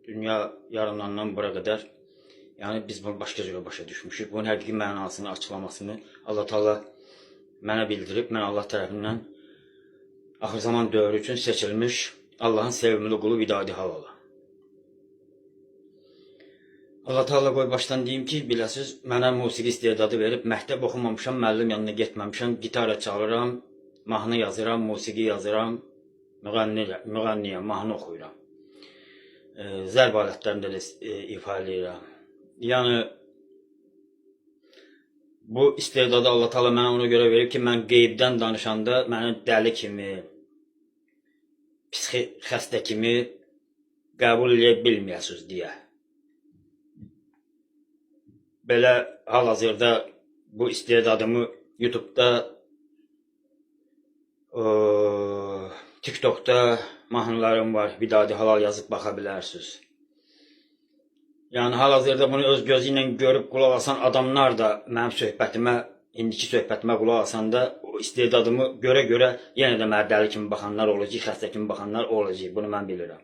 Dünya yaranandan bura qədər, yəni biz bunu başqa cürə başa düşmüşük. Bunun həqiqi mənasını, açıqlamasını Allah Taala mənə bildirib. Mən Allah tərəfindən axır zaman dövrü üçün seçilmiş Allahın sevimli qulu Vidadi Halalam. Allah Taala qoy başdan deyim ki, biləsiz, mənə musiqi istedadı verib, məktəb oxumamışam, müəllim yanına getməmişəm, gitara çalıram, mahnı yazıram, musiqi yazıram, müğənni, müğənniyəm, mahnı oxuyuram. Zərb alətlərində də ifa eləyirəm. Yəni bu istedadı Allah Taala mənə ona görə verib ki, mən qeybdən danışanda məni dəli kimi, psixi xəstə kimi qəbul eləyə bilməyəsiniz deyə. Belə hal-hazırda bu istedadımı YouTube'da, TikTok'da mahnılarım var. Vidadi Halal yazıb baxa bilərsiniz. Yəni hal-hazırda bunu öz gözü ilə görüb qulaq asan adamlar da mənim söhbətimə, indiki söhbətimə qulaq asanda o istedadımı görə-görə yenə də mənə dəli kimi baxanlar olacaq, xəstə kimi baxanlar olacaq. Bunu mən bilirəm.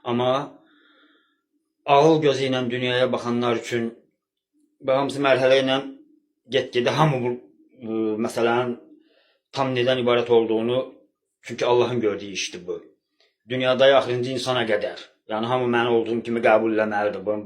Amma ağıl gözü ilə dünyaya baxanlar üçün bu hamısı mərhələ ilə get-gedə hamı bu məsələnin tam nədən ibarət olduğunu, çünki Allahın gördüyü işdir bu. Dünyada axırıncı insana qədər. Yəni hamı məni olduğum kimi qəbul eləməlidir. Bunun